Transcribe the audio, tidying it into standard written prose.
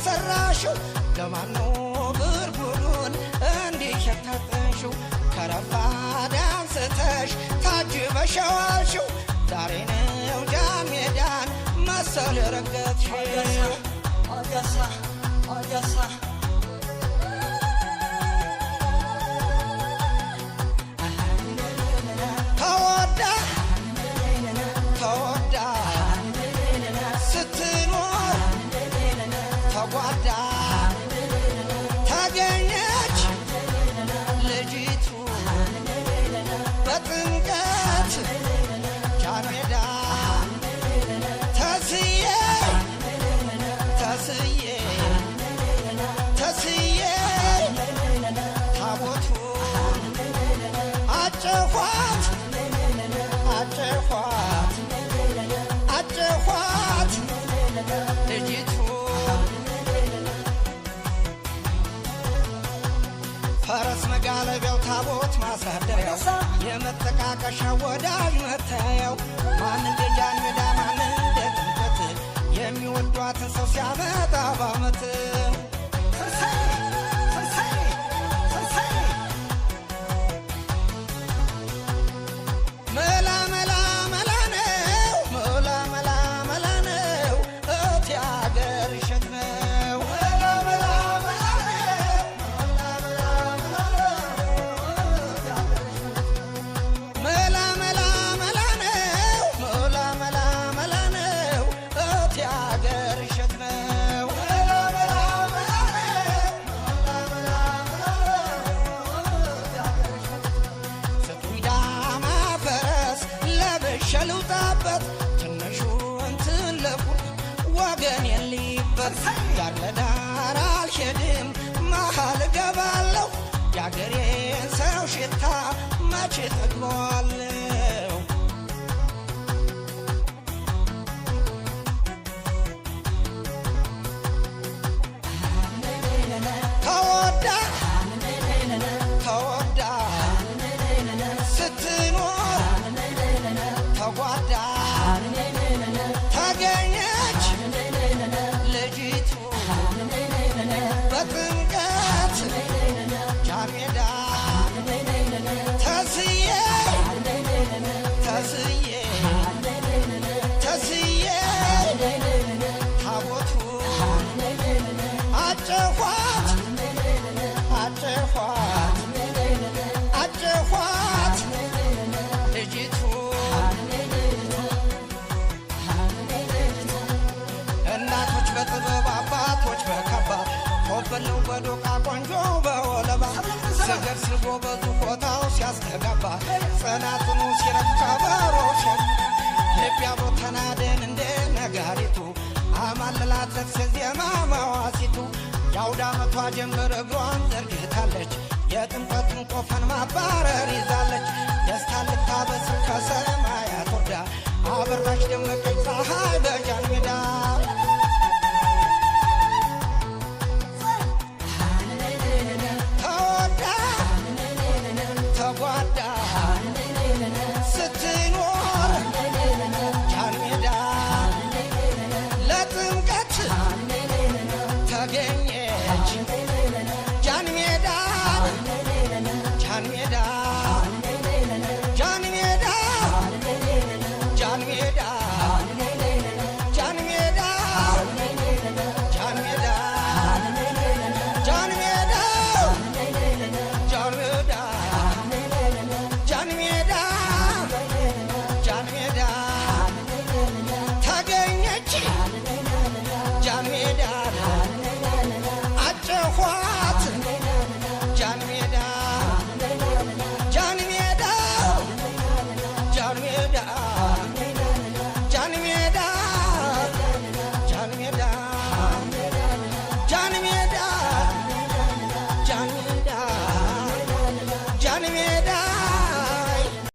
ያሰራሽው? ለማነው ብርጉዱን እንዲህ የታጠንሽው? ከረፋድ አንስተሽ ታጅበሸዋልሽው፣ ዛሬ ነው ጃን ሜዳን መሰል ረገጥሽው። አገሳ አገሳ። ተወዳ ተወዳ ስትኖር ተጓዳ፣ ተገኘች ልጅቱ በጥምቀት ጃን ሜዳ። ተስዬ ተስዬ ተስዬ ታቦቱን አጨኋት አጨኋት አጨኋት ልጅቱን። ፈረስ መጋለቢያው ታቦት ማሳደሪያው፣ የመጠቃቀሻ ወዳጅ መታያው፣ ማን እንደ ጃን ሜዳ፣ ማን እንደ ጥምቀት፣ የሚወዷትን ሰው ሲያመጣ ባመት። ትንሣኤ ትንሣኤ ትንሣኤ። መላ መላ መላ ነው፣ መላ መላ መላ ነው፣ እቴ አገር እሸት ነው። መላ መላ መላ ነው፣ መላ መላ መላ ነው፣ መላ መላ መላ ነው፣ እቴ አገር እሸት ነው። መላ መላ መላ ነው፣ መላ መላ መላ ነው። ስጡኝ ዳማ ፈረስ ለብሼ ልውጣበት፣ ትንሹን ትልቁን ወገን የሊበት። ዳር ለዳር አልሄድም መሃል እገባለሁ፣ የአገሬን ሰው ሽታ መቼ ጠግበዋለሁ? ተወዳ ተወዳ ስትኖር ተጓዳ፣ ተገኘች ልጅቱ በጥምቀት ጃን ሜዳ። ተስዬ ተስዬ ተስዬ ታቦቱ አጨኋት አጨኋት አጨኋት ልጅቱ። እናቶች በጥበብ አባቶች በካባ፣ ኮበለው በዶቃ ቆንጆ በወለባ፣ ስገር ጎበዙ ቦታው ሲያስተጋባ፣ ጽናጽኑ ሲረግ ከበሮ ልብ ያብሮ ተናደን እንደ ነጋሪቱ፣ አማልላት ነፍሴ ዜማ ማዋሲቱ። የአውደ ዓመቷ ጀንበር እግሯን ዘርግታለች፣ የጥምቀቱን ቆፈን ማባረር ይዛለች። ደስታ ልታበስር ከሰማያት ወርዳ፣ አበራች ደመቀች ፀሐይ በጃን ሜዳ። ተወዳ ተጓዳ ስትኖር ጃን ሜዳ፣ ለጥምቀት ተገኘች ጃን ሜዳ፣ ጃን ሜዳ፣ ጃን ሜዳ፣ ጃን ሜዳ፣ ጃን ሜዳ፣ ጃን ሜዳ፣ ጃን ሜዳ፣ ጃን ሜዳ፣ ጃን ሜዳ፣ ጃን ሜዳ ተገኘች ጃን ሜዳ አጨኋት ጃን ሜዳ፣ ጃን ሜዳ፣ ጃን ሜዳ።